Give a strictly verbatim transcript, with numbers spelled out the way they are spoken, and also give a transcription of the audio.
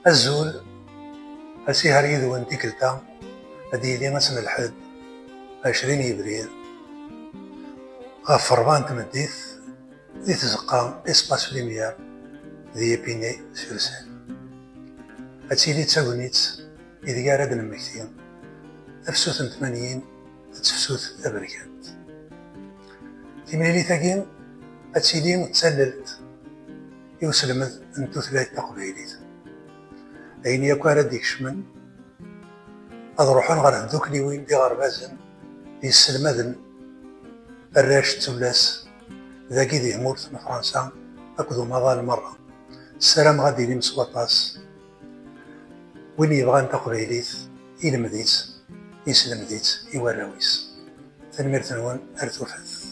Azul, asiher yid-wen tikkelt-a ad d-yili ass n lḥedd, ɛecrin yebrir, ɣef ṛebɛa n tmeddit, di tzeqqa Espace Lumière di Épinay-sur-Seine. Ad tili d tagnit ideg ara d-nemmekti tafsut n tmanyin d tefsut taberkant. Timlilit-agi ad tili d tallelt i uselmed n tutlayt taqbaylit. Ayen yakk ara d-ikecmen ad ruḥen ɣer tdukliwin d iɣerbazen yesselmaden arrac d tullas dagi di tmurt n Fransa akked umaḍal merra. Ssarameɣ ad d-ilim s waṭas. Win yebɣan taqbaylit, ilmed-itt, isselmed-itt i warraw-is. Tanemmirt-nwen, ar tufat.